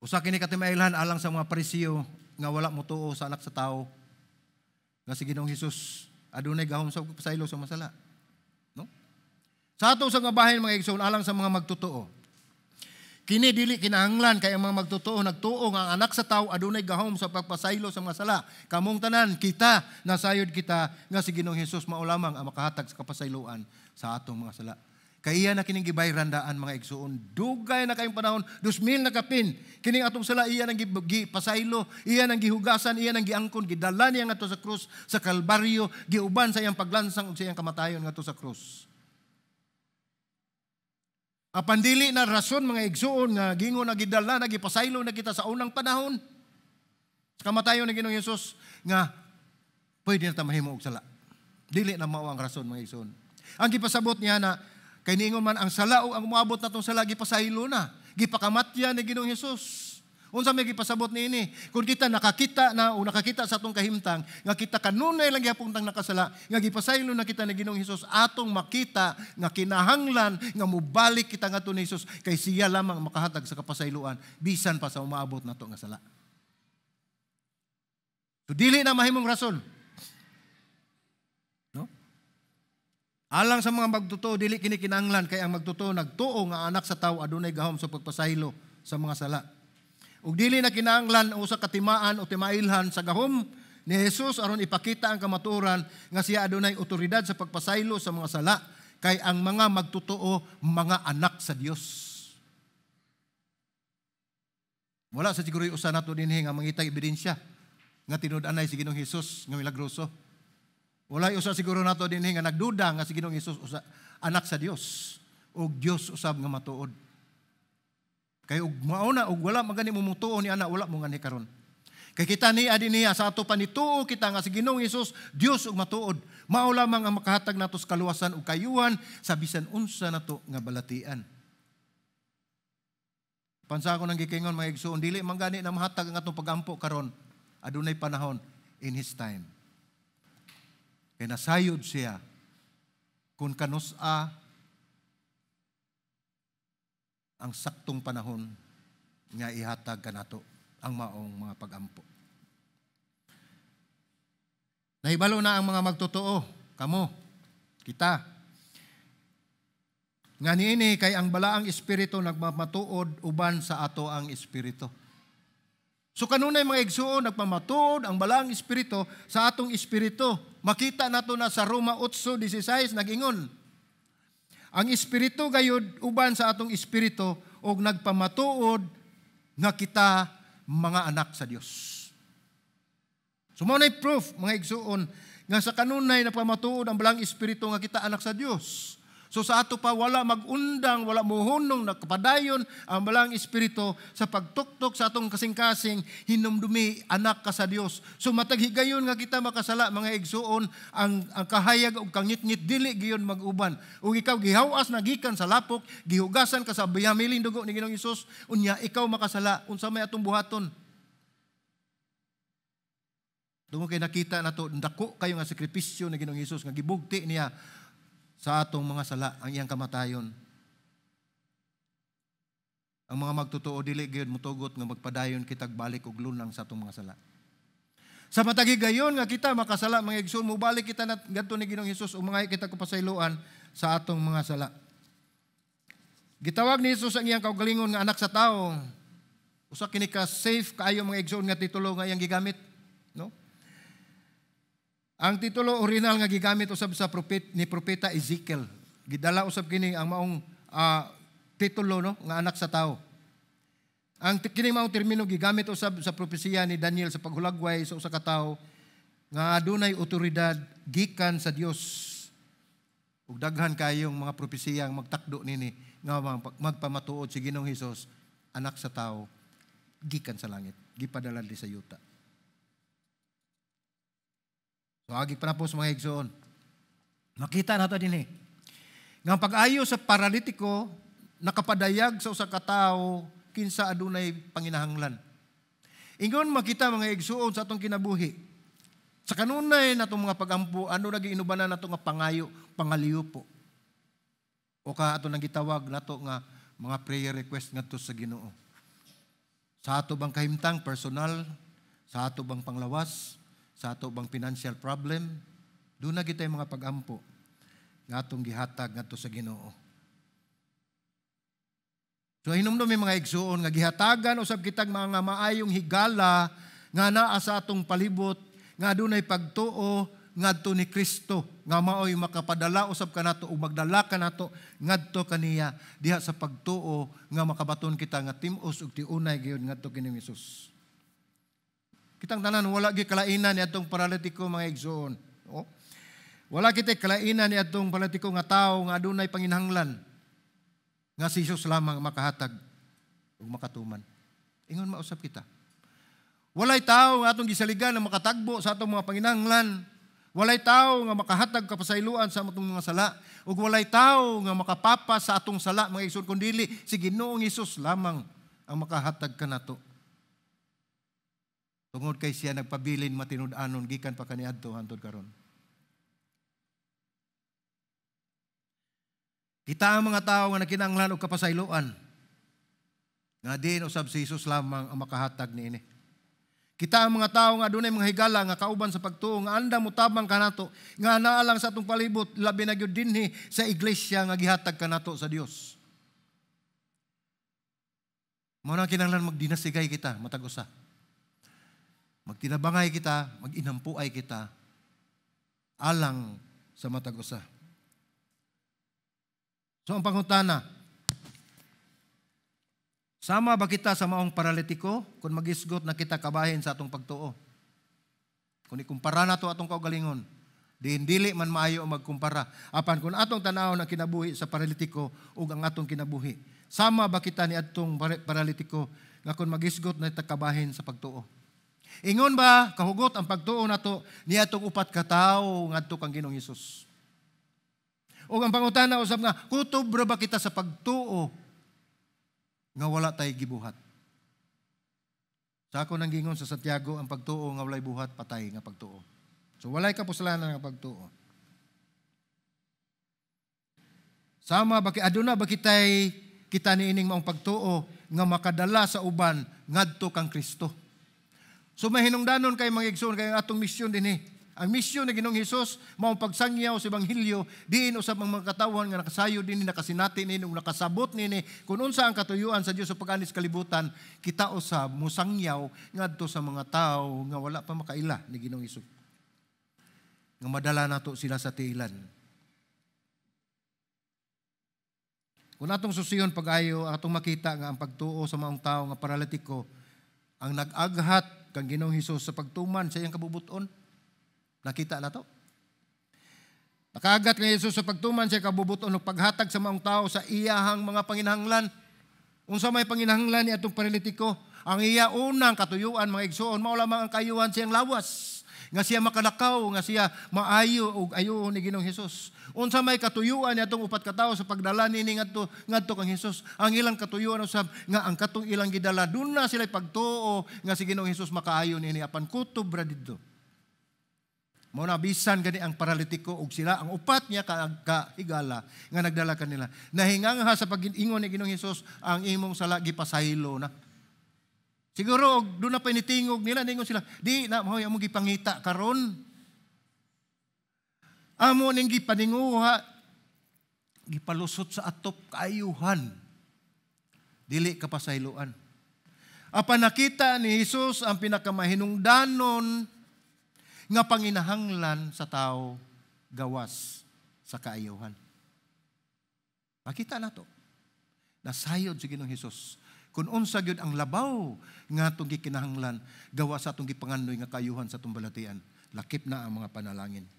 Speaker 1: Usa kini katimailhan alang sa mga Parisiyo nga wala motuo sa anak sa tao nga si Ginoong Hesus adunay gahom sa pagpasaylo sa masala. No? Sa ato sa nga bahin, mga igsoon, alang sa mga magtotoo, kini dili kinahanglan kay ang mga magtotoo nagtuo nga ang Anak sa Tawo adunay gahom sa pagpasaylo sa mga sala. Kamong tanan, kita nasayod kita nga si Ginoong Hesus mao lamang ang makahatag sa kapasayloan sa atong mga sala. Kay iya na kining gibayran daan, mga igsoon. Dugay na kayong panahon, 2000 na kapin. Kining atong sala iya nang gipasaylo, iya nang gihugasan, iya nang giangkon, gidala niya ngadto sa krus sa Kalbaryo, giuban sa iyang paglansang ug sa iyang kamatayon ngadto sa krus. Apan dili na rason, mga igsoon, nga gingon na gidala na gipasaylo na kita sa unang panahon sa kamatayon ni Ginoong Hesus nga pwede na ta mahimo og sala. Dili na mao ang rason, mga igsoon. Ang gipasabot niya na kay niingon man ang sala o ang moabot natong sala gipasaylo na, gipakamatya ni Ginoong Hesus. Unsa may gipasabot niini? Kung kita nakakita na o nakakita sa atong kahimtang nga kita kanunay lang gihapon tang nakasala, nga gipasaylo na kita ni Ginoong Hesus, atong makita nga kinahanglan nga mobalik kita ngadto ni Hesus kay siya lamang makahatag sa kapasayloan bisan pa sa umaabot nato nga sala. So dili na mahimong rason. No? Alang sa mga magtotoo, dili kini kinahanglan kay ang magtotoo nagtuo nga Anak sa Tawo adunay gahom sa pagpasaylo sa mga sala. Ug dili na kinahanglan ang usa ka timaan o timailhan sa gahom ni Jesus aron ipakita ang kamatuoran nga siya adunay otoridad sa pagpasaylo sa mga sala kay ang mga magtotoo mga anak sa Dios. Wala sa siguro usa nato dinhi nga mangita ebidensya nga tinud-anay si Ginoong Hesus nga milagroso. Wala usa siguro nato dinhi nga nagduda nga si Ginoong Hesus usa anak sa Dios ug Dios usab nga matuod. Kay ug mao na ug wala magani mo mutuo ni ana, wala mo ngani karon. Kay kita ni adi niya sa ato panituo kita nga si Ginoong Hesus Dios ug matuod. Mao lamang ang makahatag nato sa kaluwasan ug kayuhan sa bisan unsa nato nga balatian. Pansa ko nang gikingon, mga igsoon, dili man gani na mahatag ang atong pagampo karon. Adunay panahon in His time. Kay nasayod siya kung kanus-a ang saktong panahon nga ihatag kanato ang maong mga pagampo. Nahibalo na ang mga magtotoo, kamo, kita. Nga niini kay ang Balaang Espiritu nagmamatuod uban sa ato ang espiritu. So kanunay, mga igsuon, nagpamatuod ang Balaang Espiritu sa atong espiritu. Makita nato na sa Roma 8:16, nagingon: "Ang Espiritu gayud uban sa atong espiritu og nagpamatuod nga kita mga anak sa Dios." So mao proof, mga igsuon, nga sa kanunay nagpamatuod ang Balaang Espiritu nga kita anak sa Dios. So sa ato pa wala magundang, wala mohunong, nagpadayon ang Balaang Espiritu sa pagtuktok sa atong kasing-kasing, "Hinumdumi, anak ka sa Dios." So matag higayon nga kita makasala, mga igsuon, ang kahayag ug kangitngit dili giyon mag-uban. Ug ikaw gihawas na gikan sa lapok, gihugasan ka sa biyamiling dugo ni Ginoong Hesus, unya ikaw makasala, unsa may atong buhaton? Tungod kay nakita nato dako kayo nga sakripisyo ni Ginoong Hesus nga gibugti niya sa atong mga sala ang iyang kamatayon. Ang mga magtotoo dili gyud mutugot nga magpadayon kitag balik og lunang sa atong mga sala. Sa matag higayon nga kita makasala, mga igsoon, mobalik kita na ngadto ni Ginoong Hesus ug mga kita kapasayloan sa atong mga sala. Gitawag ni Hesus ang iyang kaugalingon nga Anak sa Tao. Usa kini ka safe kaayo, mga igsoon, nga titulo nga iyang gigamit, no? Ang titulo original nga gigamit usab sa propet ni Propeta Ezekiel. Gidala usab kini ang maong titulo, no, nga Anak sa Tao. Ang kini maong termino gigamit usab sa propesiya ni Daniel sa paghulagway sa usa ka tawo nga adunay otoridad gikan sa Dios. Ug daghan kayong mga propesiya ang magtakdo nini nga magpamatuod si Ginoong Hesus Anak sa Tao gikan sa langit, gipadala di sa yuta. So agi pa na po sa mga igsoon. Makita nato din eh nga ang pag-ayo sa paralitiko nakapadayag sa usa ka tawo kinsa adunay panginahanglan. Ingon makita, mga igsuon, sa atong kinabuhi. Sa kanunay natong mga pagampo, ano lagi inubanan nato nga pangayo, pangaliupo? O ka ato nang gitawag nato nga mga prayer request ngadto sa Ginoo. Sa ato bang kahimtang personal, sa ato bang panglawas, sa ato bang financial problem, duna gitay mga pagampo. nga atong gihatag ngadto sa Ginoo. So hinumdumi, mga igsuon, nga gihatagan usab kitag mga maayong higala nga naa sa atong palibot nga adunay pagtuo ngadto ni Kristo nga maoy makapadala usab kanato ug magdala kanato ngadto kaniya diha sa pagtuo nga makabaton kita nga tim-os ug tiunay gyud ngadto kini Hesus. Kitang tanan, wala gyud kalainan ni atong paralitiko, mga igsuon. Oh. Wala kita kalainan ni atong paralitiko nga tawo nga adunay panginahanglan nga si Jesus lamang makahatag ug makatuman. Ingon mausap kita. Walay tao nga atong gisaligan na makatagbo sa atong mga panginahanglan. Walay tao nga makahatag kapasayloan sa atong mga sala. Ug walay tao nga makapapa sa atong sala, mga igsoon, kundili si Ginoong Hesus lamang ang makahatag kanato. Tungod kay siya nagpabilin matinud-anon gikan pa kaniadto hantod karon. Kita ang mga tao nga nakinahanglan og kapasayloan nga diin usab si Jesus lamang ang makahatag niini. Kita ang mga tao nga adunay mga higala nga kauban sa pagtuo nga andam motabang kanato nga naa lang sa atong palibot, labi na gyud dinhi sa iglesia nga gihatag kanato sa Dios. Mao na kinahanglan magdinasigay kita matag usa. Magtinabangay kita, maginampuay kita alang sa matag usa. So ang pangutana, sama ba kita sa maong paralitiko kung magisgot na kita kabahin sa atong pagtuo? Kung ikumpara nato atong kaugalingon, diin dili man maayo ang magkumpara. Apan kung atong tan-awon ang kinabuhi sa paralitiko ug ang atong kinabuhi, sama ba kita ni atong paralitiko nga kung magisgot na kita kabahin sa pagtuo? Ingon ba kahugot ang pagtuo nato ni atong upat ka tawo ngadto kang Ginoong Hesus? Ug ang pangutana usab nga, kutob ra ba kita sa pagtuo nga wala tay gibuhat? Sa ako nang gingon sa Santiago, ang pagtuo nga walay buhat, patay nga pagtuo. So walay kapuslanan nga pagtuo. Sama ba aduna ba kitay kita niining maong pagtuo nga makadala sa uban ngadto kang Kristo? So mahinungdanon kay mga igsoon kay ang atong misyon dinhi. Ang misyon ni Ginoong Hesus mao pagsangyaw sa ebanghelyo diin usab ang mga katawhan nga nakasayod dinhi, nakasinati nini ug nakasabot nini kung unsa ang katuyuan sa Dios sa pag-anis kalibutan, kita usab mosangyaw ngadto sa mga tawo nga wala pa makaila ni Ginoong Hesus. Nga madala nato sila sa tiilan. Kung atong susiyon pag-ayo, atong makita nga ang pagtuo sa maong tawo nga paralitiko ang nag-aghat kang Ginoong Hesus sa pagtuman sa iyang kabubuton. Nakita na to. Nakagat kang Hesus sa pagtuman sa kabubuton ug paghatag sa maong tao sa iyahang mga panginahanglan. Unsa may panginahanglan ni atong paralitiko? Ang iya unang katuyuan, mga igsuon, mao lamang ang kayuhan siyang lawas, nga siya makalakaw, nga siya maayo ug ayo ni Ginoong Hesus. Unsa may katuyuan ni atong upat ka tawo sa pagdala niini ngadto ngadto kang Hesus? Ang ilang katuyuan usab nga ang katong ilang gidala, duna sila pagtuo nga si Ginoong Hesus makaayo niini, apan kutob ra didto. Mao na bisan gani ang paralitiko ug sila ang upat niya ka higala nga nagdala kanila. Nahingangha sa pag-ingon ni Ginoong Hesus, ang imong sala gipasaylo na. Siguro og doon na pa nitingog nila, ningon sila, di na mahoy among gipangita karon. Amo ning gipaninguha, gipalusot sa atop kaayuhan. Dili kapasayloan. Apan nakita ni Hesus ang pinakamahinungdanon nga panginahanglan sa tao gawas sa kaayuhan. Makita nato. Nasayod si Ginoong Hesus kung unsa gyud ang labaw nga atong gikinahanglan gawas sa atong gipangandoy nga kaayuhan sa atong balatian. Lakip na ang mga panalangin.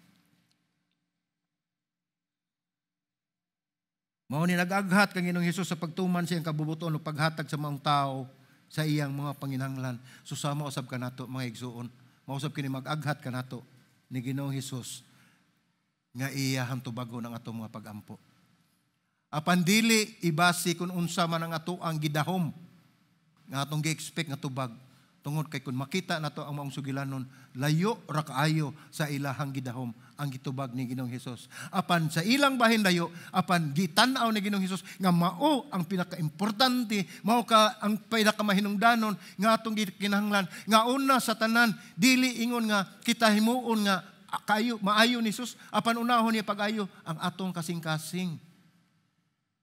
Speaker 1: Mao ni nag-aghat kang Ginoong Hesus sa pagtuman siyang kabubuton ug paghatag sa maong tao sa iyang mga panginahanglan. Susama usab kanato, mga igsuon. Mausab kini mag-aghat kanato ni Ginoong Hesus nga iyahang tubagon ang atong mga pagampo. Apan dili ibasi kung unsa man ang ato ang gidahom nga atong gi-expect nga tubag, tungod kay kung makita nato ang maong sugilanon, layo ra kaayo sa ilahang gidahom ang gitubag ni Ginoong Hesus. Apan sa ilang bahin layo, apan gitan-aw ni Ginoong Hesus nga mao ang pinakaimportante, mao ka ang pinakamahinungdanon nga atong gikinahanglan, nga una sa tanan dili ingon nga kita himuon nga Kayo maayo ni Jesus, apan unahon niya pag-ayo ang atong kasing-kasing.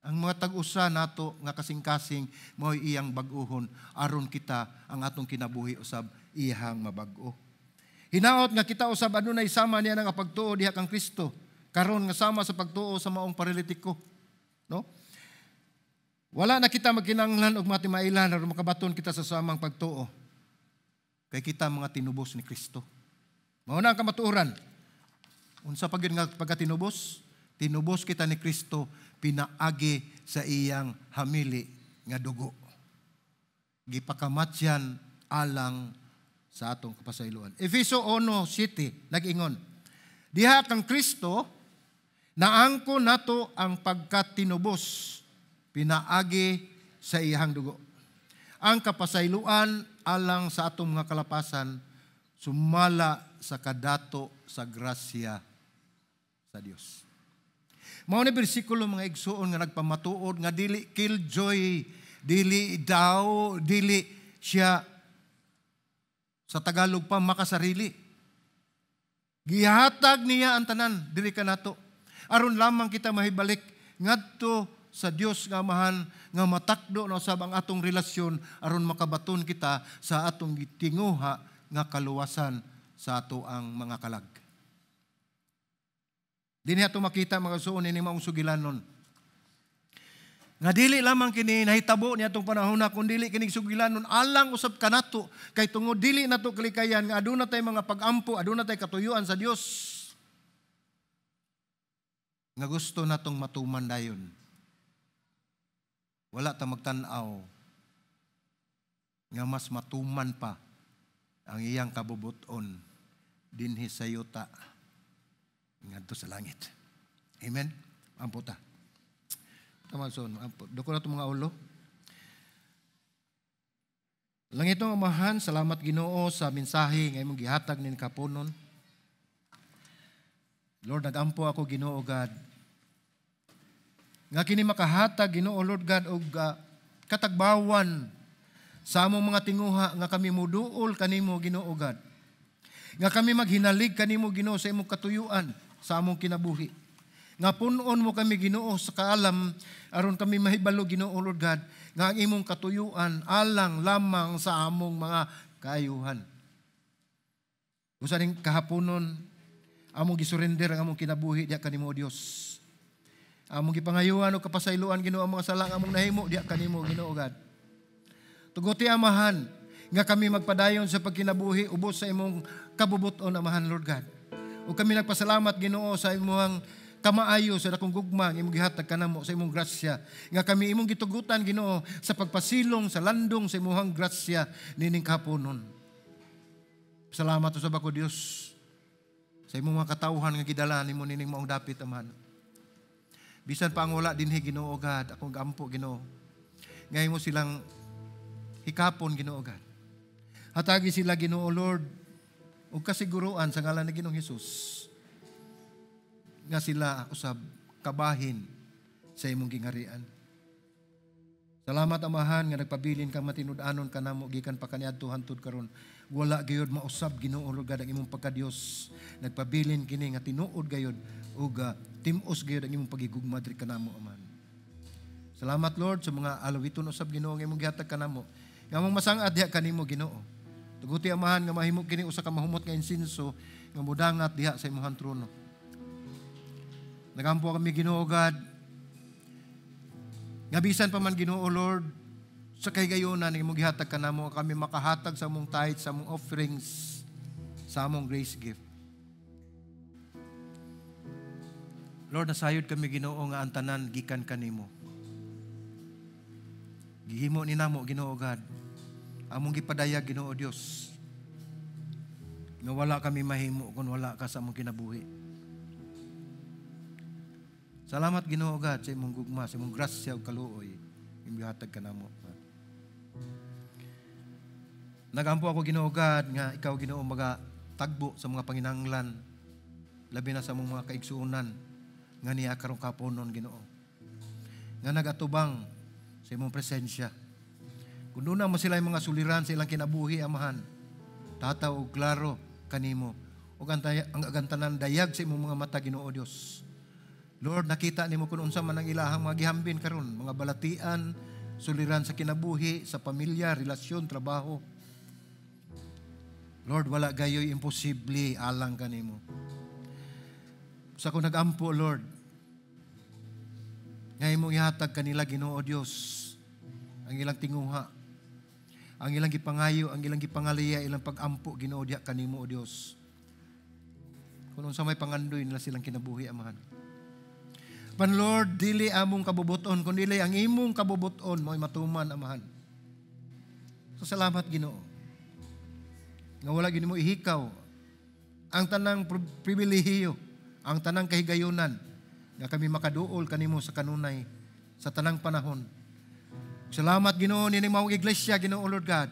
Speaker 1: Ang mga tag-usa nato nga kasing-kasing mao'y iyang bag-uhon aron kita ang atong kinabuhi usab iyang mabag-o. Hinaot nga kita usab adunay sama niya nga pagtuo diha kang Kristo karon nga sama sa pagtuo sa maong paralitiko, no? Wala na kita magkinahanglan og matimailan aron makabaton kita sa samang pagtuo. Kay kita mga tinubos ni Kristo. Mao na ang kamatuoran. Unsa pa gyud nga pagkatinubos? Tinubos kita ni Kristo pinaagi sa iyang hamili nga dugo. Gipakamatyan alang sa atong kapasayloan. Efeso 1:7 nag-ingon, diha kang Kristo naangko nato ang pagkatinubos pinaagi sa iyang dugo. Ang kapasayloan alang sa atong mga kalapasan sumala sa kadato sa grasya sa Dios. Mao ni bersikulo, mga igsuon, nga nagpamatuod nga dili killjoy, dili daw, dili siya, sa Tagalog pa, makasarili. Gihatag niya ang tanan diri kanato aron lamang kita mahibalik ngadto sa Dios nga Amahan, nga matakdo na usab ang atong relasyon aron makabaton kita sa atong gitinguha nga kaluwasan sa ato ang mga kalag. Dinhi ato makita, mga igsuon, ini maong sugilanon. Nga dili lamang kini nahitabo ni atong panahon na, kun dili kini sugilanon alang usab kanato, kay tungod dili nato kalikayan nga aduna tay mga pagampo, aduna tay katuyuan sa Dios nga gusto natong matuman dayon. Wala ta magtan-aw nga mas matuman pa ang iyang kabubuton dinhi sa yuta ngadto sa langit. Amen. Ampo ta. Tama son, ampo. Duko na mga ulo. Langitong Amahan, salamat, Ginoo, sa mensahe nga imong gihatag nin kapunon. Lord, nagampo ako, Ginoo God, nga kini makahatag, Ginoo Lord God, og katagbawan sa among mga tinguha nga kami muduol kanimo, Ginoo God. Nga kami maghinalig kanimo, Ginoo, sa imong katuyuan sa among kinabuhi. Nga punon mo kami, Ginoo, sa kaalam aron kami mahibalo, Ginoo Lord God, nga ang imong katuyuan alang lamang sa among mga kaayuhan. Usa ning kahaponon, among gisurrender ang among kinabuhi diha kanimo, Dios. Among gipangayuan og kapasayloan, Ginoo, ang mga sala nga among nahimo diha kanimo, Ginoo God. Tuguti, Amahan, nga kami magpadayon sa pagkinabuhi ubos sa imong kabubuton, Amahan Lord God. Ug kami nagpasalamat, Ginoo, sa imong kamaayo, sa dakong gugma nga imong gihatag kanamo sa imong grasya, nga kami imong gitugutan, Ginoo, sa pagpasilong sa landong sa imong grasya nining kahaponon. Salamat usab ako, Dios, sa imong mga katawhan nga gidala nimo nining maong dapit, Amahan. Bisan pa ang wala dinhi, Ginoo God, akong gampo, Ginoo, nga imo silang hikapon, Ginoo God. Hatagi sila, Ginoo Lord, ug kasiguruan sa ngalan ni Ginoong Hesus nga sila usab kabahin sa imong gingharian. Salamat, Amahan, nga nagpabilin kang matinud-anon kanamo gikan pa kaniadto hantud karon. Wala gayud mausab, Ginoo Lord God, ang imong pagkadiyos. Nagpabilin kini nga tinuod gayud ug tim-os gayud ang imong pagigugma diri kanamo, Amahan. Salamat, Lord, sa mga alawiton usab, Ginoo, nga imong gihatag kanamo. Nga among masangad diha kanimo, Ginoo. Tuguti, Amahan, nga mahimo kini usa ka mahumot nga insinso nga mudangat diha sa imong trono. Nagampo kami, Ginoo God, nga bisan pa man, Ginoo Lord, sa kahigayunan nga imong gihatag kanamo, kami makahatag sa among tithe, sa among offerings, sa among grace gift. Lord, nasayod kami, Ginoo, nga ang tanan gikan kanimo. Gihimo ni namo, Ginoo God. Among gipadayag, Ginoo Dios, nga wala kami mahimo kung wala ka sa among kinabuhi. Salamat, Ginoo God, sa imong gugma, sa imong grasya ug kaluoy imong gihatag kanamo. Nagampo ako, Ginoo God, nga ikaw, Ginoo, maga tagbo sa mga panginahanglan, labi na sa among mga kaigsuonan nga niya karong kaponon, Ginoo, nga nagatubang sa imong presensya. Kung doon mo sila yung mga suliran sa ilang kinabuhi, Amahan, tataw og klaro kanimo ug ang tanan dayag sa imong mga mata, Ginoo Dios. Lord, nakita nimo kung unsa man ang ilahang mga gihambin karon, mga balatian, suliran sa kinabuhi, sa pamilya, relasyon, trabaho. Lord, wala gayoy imposible alang kanimo. Sa ko nagampo, Lord, nga imong ihatag kanila, Ginoo Dios, ang ilang tinguha, ang ilang gipangayo, ang ilang gipangaliya, ilang pagampo, Ginoo, diha kanimo, O Dios. Kung unsa may pangandoy nila silang kinabuhi, Amahan. Pan Lord, dili among kabubuton, kundi ang imong kabubuton mo'y matuman, Amahan. So salamat, Ginoo. Nga wala gini mo ihikaw ang tanang pribilehiyo, ang tanang kahigayunan nga kami makaduol kanimo sa kanunay sa tanang panahon. Salamat, Ginoo, nining maong iglesia, Ginoo Lord God.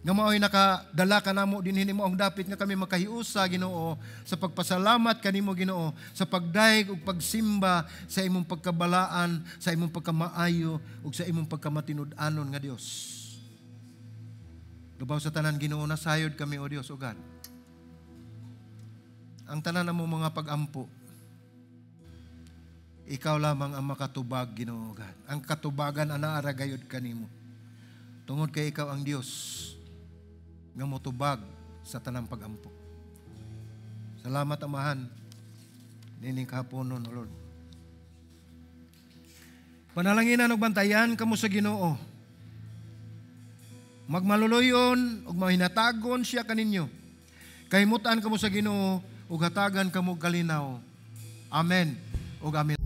Speaker 1: Nga mao'y nakadala kanamo dinhi nimo ang dapit nga kami makahiusa, Ginoo, sa pagpasalamat kanimo, Ginoo, sa pagdayeg ug pagsimba sa imong pagkabalaan, sa imong pagkamaayo ug sa imong pagkamatinud-anon nga Dios. Labaw sa tanan, Ginoo, nasayod kami, o Dios, o God. Ang tanan namo mga pagampo, ikaw lamang ang makatubag, Ginoo God. Ang katubagan anaa ra gayud kanimo. Tungod kay ikaw ang Dios nga motubag sa tanang pagampo. Salamat, Amahan, nining kahaponon, O Lord. Panalanginan ug bantayan kamo sa Ginoo. Magmaluluyon ug mahinatagon siya kaninyo. Kahimutan kamo sa Ginoo ug hatagan kamo kalinaw. Amen ug amen.